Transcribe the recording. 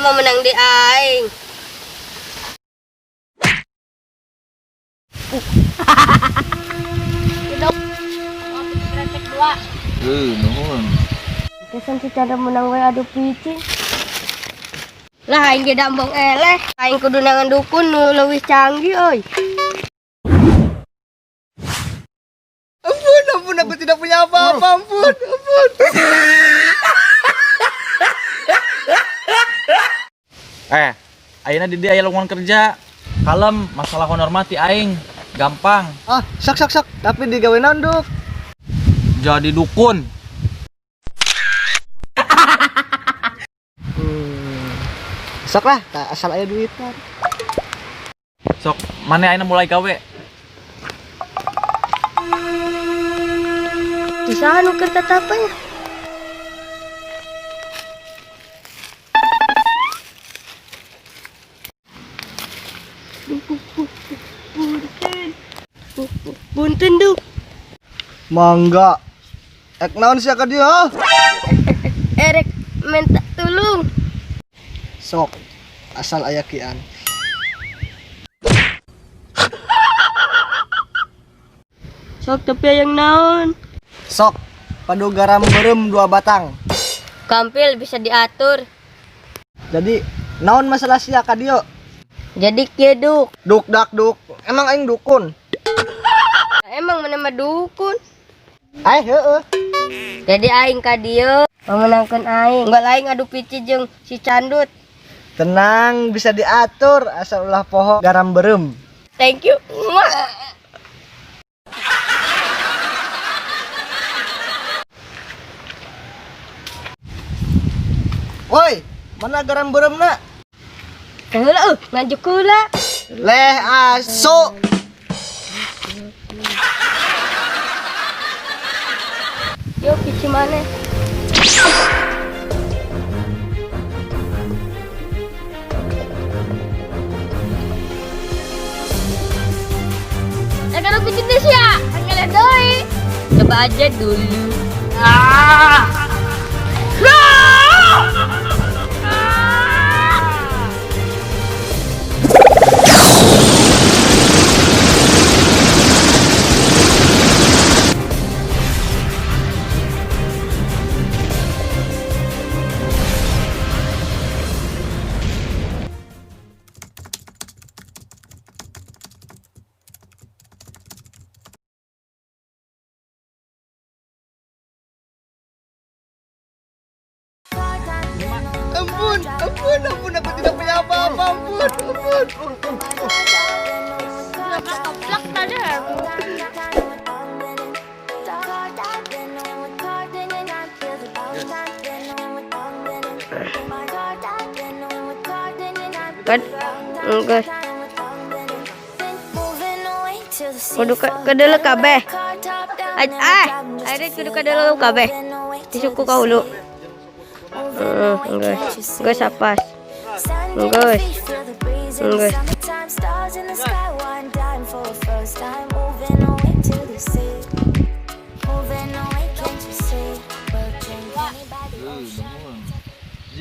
mah menang di aing. Nuhun. Kesan si Chandra menang we adu picin. Lah aing ge dambong eleh, aing kudu nangan dukun nu leuwih canggih euy. Ampun, ampun, aku tidak punya apa-apa, ampun, ampun. Ayeuna di dieu aya lowongan kerja. Kalem, masalah honor mati aing. Gampang. Ah, sok sok sok, tapi digawe naon, Duk? Jadi dukun. Sok lah, tak asal aya duit kan. Sok, mana ayeuna mulai gawe? Usaha nu keur tatapanya. Punten. Punten Duk. Mangga. Ek naon sia ka dieu? Ha? Erek minta tulung. Sok, asal aya kian. Sok tapi hayang naon? Sok, padu garam beureum 2 batang. Gampil bisa diatur. Jadi, naon masalah sia ka dieu? Jadi kieu Duk. Duk dak duk. Emang aing dukun? Emang mana mah dukun? Eh, heeh. Jadi aing ka dieu memenangkeun aing. Unggal aing adu pici jeung si Candut. Tenang, bisa diatur asal ulah poho garam beureum. Thank you. Mwah. Woi, mana garam beureumna? Heula euy, nganjuk heula. Leh aso. Yo pici mana? Kalau pici teh sia, ngeleh deui. Coba aja dulu. Ah. Ampun, ampun, ampun, aku tidak punya apa-apa, ampun, ampun. Plak tadi. Kan enggak. Kudu kadele kabeh. Ah, akhirnya kudu kadele kabeh. Disuku ka hulu. Heeh, geus. Geus apas. Geus. Geus.